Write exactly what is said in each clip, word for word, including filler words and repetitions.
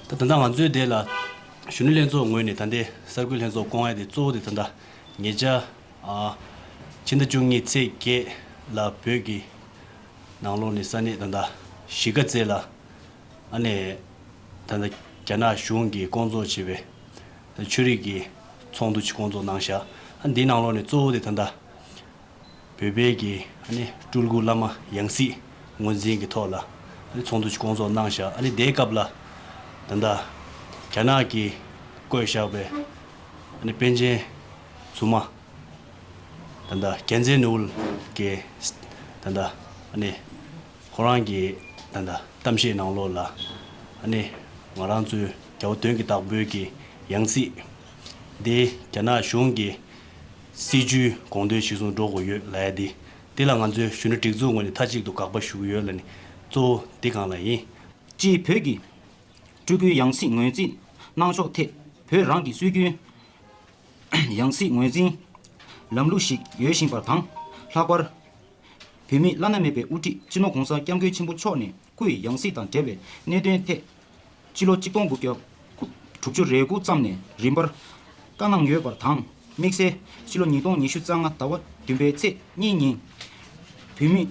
ད་ད་ལྟ་ང་ཚོའི་དེ་ལ་གཞོན་ནུ་ལྷན་ཚོགས་ངོས་ནས་ད་ལྟའི་གསར་འགོད་ལྷན་ཚོགས་སྐོང་ཡ་དེ་གཙོ་བོ་དེ་ད་ལྟ་ཉེ་ཆར་ཨ་ཕྱི་ཟླ་བཅུ་གཉིས་ཚེས་བརྒྱད་ལ་བོད་ཀྱི་ནང་ལོགས་ནས་ས་གནས་ད་ལྟ་གཞིས་ཀ་རྩེ་ལ་ཨ་ནི་ད་ལྟ་རྒྱ་ནག་གཞུང་གིས་སྐོང་ཚོགས་བྱས་པའི་ཆོས་རིག་གི་ཚོགས་འདུ་ཅིག་སྐོང་ཚོགས་གནང་བཞག་ཨ་འདིའི་ནང་ལོགས་ནས་གཙོ་བོ་དེ་ད་ལྟ་བོད་པའི་གི་ཨ་ནི་སྤྲུལ་སྐུ་བླ་མ་ཡང་སྲིད་ངོས་འཛིན་གྱི་ཐོག་ལ་ཨ་ནི་ཚོགས་འདུ་ཅིག་སྐོང་ཚོགས་གནང་བཞག་ཨ་ནི་དེའི་སྐབས་ལ་ད་ལྟ་རྒྱ་ནག་གིས་བཀོད་བཞག་པའི་ཨ་ནི་པཎ་ཆེན་བཙུན་མ་ད་ལྟ་རྒྱལ་མཚན་ནོར་བུ་གི་ད་ལྟ་ཨ་ནི་ཁོ་རང་གི་ད་ལྟ་གཏམ་བཤད་ནང་ལོགས་ལ་ཨ་ནི་ང་རང་ཚོའི་རྒྱལ་བ་དོན་གྱི་བདག་པོའི་གི་ཡང་སྲིད་དེ་རྒྱ་ནག་གཞུང་གི་སྲིད་བྱུས་དགོངས་དོན་གཞིར་བཟུང་འགྲོ་དགོས་ཡོད་ལབ་ཡ་དེ། དེ་ལ་ང་ཚོའི་གཞོན་ནུ་སྒྲིག་འཛུགས་ངོས་ནས་མཐའ་གཅིག་ཏུ་དགག་པ་ཞུ་གི་ཡོད་ལབ་ནས་གཙོ་བོ་འདི་སྒང་ལ་ཡིན། སྤྱིར་བོད་ཀྱི་སྤྲུལ་སྐུའི་ཡང་སྲིད་ངོས་འཛིན་གནང་ཕྱོགས་ཐད་བོད་རང་གི་སྲོལ་རྒྱུན་ཡང་སྲིད་ངོས་འཛིན་ལམ་ལུགས་ཤིག་ཡོད་བཞིན་པ་དང་། ལྷག་པར་བོད་མིའི་བླ་ན་མེད་པའི་དབུ་ཁྲིད་སྤྱི་ནོར་༸གོང་ས་༸སྐྱབས་མགོན་ཆེན་པོ་མཆོག་ནས་སྐུའི་ཡང་སྲིད་དང་འབྲེལ་བའི་གནད་དོན་ཐད་ཕྱི་ལོ་ཆིག་སྟོང་དགུ་བརྒྱ་དྲུག་ཅུ་རེ་དགུ་ཙམ་ནས་རིམ་པར་བཀའ་གནང་ཡོད་པར་དང་། དམིགས་བསལ་ཕྱི་ལོ་ཉིས་སྟོང་ཉི་ཤུ་རྩ་ལྔ་ཟླ་བ་བདུན་པའི་ཚེས་གཉིས་ཉིན་བོད་མིའི་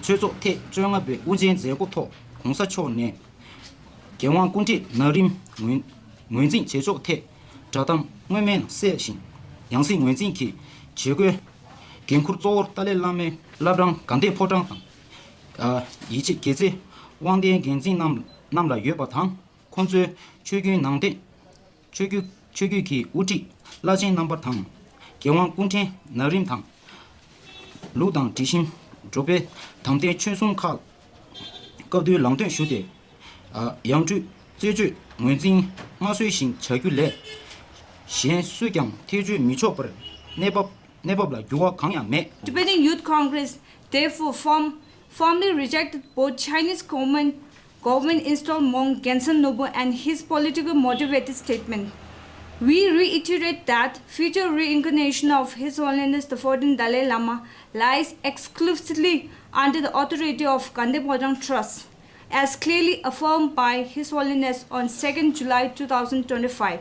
ཆོས་ཚོགས་ཐེངས་བཅོ་ལྔ་པའི་དབུ་འབྱེད་མཛད་སྒོ་ཐོག་༸གོང་ས་མཆོག་ནས་རྒྱལ་དབང་སྐུ་ཕྲེང་ན་རིམ་ངོས་ངོས་འཛིན་བྱེད་ཕྱོགས་ཐད་བསྒྲགས་གཏམ་སྔོན་མ་གསལ་ཞིང་། ཡང་སྲིད་ངོས་འཛིན་གྱི་བྱེད་སྒོའི་འགན་འཁུར་གཙོ་བོར་ཏཱ་ལའི་བླ་མའི་བླ་བྲང་དགའ་ལྡན་ཕོ་བྲང་དང་། ཡིད་ཆེས་དགེ་རྩེ་དབང་ལྡན་འགན་འཛིན་རྣམས་རྣམས་ལ་ཡོད་པ་དང་། ཁོང་ཚོའི་ཆོས་རྒྱུན་ནང་བསྟན་ཆོས་བརྒྱུད་ཆོས་བརྒྱུད་ཀྱི་དབུ་ཁྲིད་བླ་ཆེན་རྣམ་པ་དང་། རྒྱལ་དབང་སྐུ་ཕྲེང་ན་རིམ་དང་། ལུགས་དང་དྲི་ཞིམ་འགྲོ་བའི་དམ་ལྡན་ཆོས་སྲུང་ཁག་སྐབས་དུས་ལམ་སྟོན་ཞུ་སྟེ། ཡང་སྤྲུལ་རྩད་གཅོད་ངོས་འཛིན་སྔར་སྲོལ་བཞིན་བྱ་རྒྱུ་ལས། གཞན་སུས་ཀྱང་ཐེ་བྱུས་མི་ཆོག་པར་གནས་བབ་གནས་བབ་ལ་འགྱུར་བ་གང་ཡང་མེད། Tibetan Youth Congress therefore firm, firmly rejected both Chinese government, government installed monk Gyaltsab Ngawang Namgyal and his political motivated statement. We reiterate that future reincarnation of His Holiness the fourteenth Dalai Lama lies exclusively under the authority of Ganden Phodrang Trust, as clearly affirmed by His Holiness on second July two thousand twenty-five.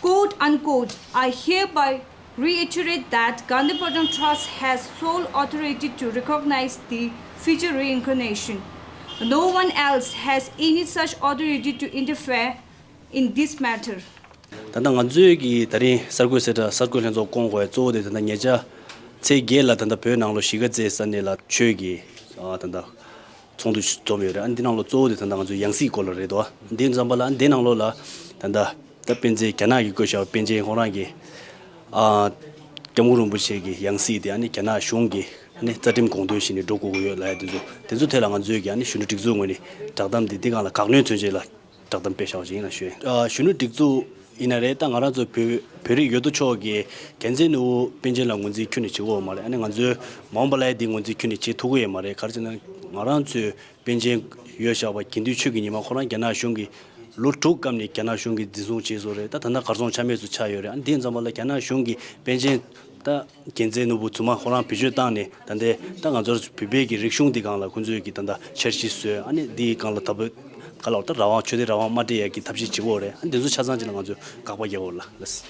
Quote unquote, I hereby reiterate that Ganden Phodrang Trust has sole authority to recognize the future reincarnation. No one else has any such authority to interfere in this matter. ད་ལྟ་ང་ཚོའི་གི་ད་རིང་གསར་འགོད་གསལ་བསྒྲགས་གསར་འགོད་ལྷན་ཚོགས་སྐོང་དགོས་ཡ་གཙོ་བོ་དེ་ད་ལྟ་ཉེ་ཆར་ཚེས་བརྒྱད་ལ་ད་ལྟ་བོད་ནང་ལོགས་གཞིས་ཀ་རྩེ་ས་གནས་ལ་ཆོས་ཀྱི་ཨ་ད་ལྟ་ཚོགས་འདུ་ཞིག་འཛོམས་ཡོད་རེད། ཨ་འདི་ནང་ལོགས་གཙོ་བོ་དེ་ད་ལྟ་ང་ཚོའི་ཡང་སྲིད་སྐོར་ལ་རེད་དོ། འདི་འཛོམས་པ་ལ་འདི་ནང་ལོགས་ལ་ད་ལྟ་ད་པཎ་ཆེན་རྒྱ་ནག་གིས་བཀོད་བཞག་པའི་པཎ་ཆེན་ཁོང་རང་གི་ཨ་སྐྱབས་མགོན་རིན་པོ་ཆེ་གི་ཡང་སྲིད་དེ་ཨ་ནི་རྒྱ་ནག་གཞུང་གི་ཨ་ནི་རྩ་ཁྲིམས་དགོངས་དོན་བཞིན་ནས་འགྲོ་དགོས་ཀྱི་ཡོད་ལབ་ཡ་དེ་ཚོ་དེ་ཚོ་ཐད་ལ་ང་ཚོའི་གི་ཨ་ནི་གཞོན་ནུ་སྒྲིག་འཛུགས་ངོས་ནས་བསྒྲགས་གཏམ་དེ་འདི་སྒང་ལ་དགག་སྣོན་མཚོན་ཆེད་ལ་བསྒྲགས་གཏམ་སྤེལ་བཞག་པ་ཞིག་ཡིན་ལ་ཞུ་ཡ། ཨ་གཞོན་ནུ་སྒྲིག་འཛུགས་ཡིན་ན་རེད། ད་ང་རང་ཚོ་བོད་བོད་རིགས་ཡོད་དོ་ཅོག་གིས་རྒྱལ་མཚན་ནོར་བུ་པཎ་ཆེན་ལ་ངོས་འཛིན་ཁྱོན་ནས་བྱེད་དགོས་པ་མ་རེད། ཨ་ནི་ང་ཚོའི་མ་འོངས་པ་ལ་ཡ་འདི་ངོས་འཛིན་ཁྱོན་ནས་བྱེད་ཐུབ་ཀྱི་ཡོད་མ་རེད། ག་རེ་ཟེར་ན་ང་རང་ཚོའི་པཎ་ཆེན་ཡོད་བཞག་པ་དགེ་འདུན་ཆོས་ཀྱི་ཉི་མ་ཁོ་རང་རྒྱ་ནག་གཞུང་གིས་ལོ་དྲུག་བཀབ་ནས་རྒྱ་ནག་གཞུང་གིས་འཛིན་བཟུང་བྱས་སོང་རེད། ད་ད་ལྟ་གར་སོང་ཆ་མེད་དུ་ཆགས་ཡོད་རེད། ཨ་ནི་དེ་ཙམ་པ་ལ་རྒྱ་ནག་གཞུང་གིས་པཎ་ཆེན་ད་རྒྱལ་མཚན་ནོར་བུ་བཙུན་མ་ཁོ་རང་བེད་སྤྱོད་བཏང་ནས་ད་ལྟའི་ད་ང་ཚོར་བོད་པའི་གི་རིག་གཞུང་འདི་སྒང་ལ་ཁོང་ཚོས་གི་ད་ལྟ་འཆར་གཞི་བཟོས། ཨ་ནི་འདིའི་སྒང་ལ་ད་བོད་ག་ལ་ད་རང་དབང་ཆོས་དད་རང་དབང་མ་སྤྲད་ཡ་གི་ཐབས་ཤེས་བྱེད་ཀྱི་ཡོད་རེད། ཨ་ནི་འདི་ཚོ་ཆ་ཚང་ཅིག་ལ་ང་ཚོས་དགག་པ་རྒྱག་དགོས་རེད་ལ་ལགས།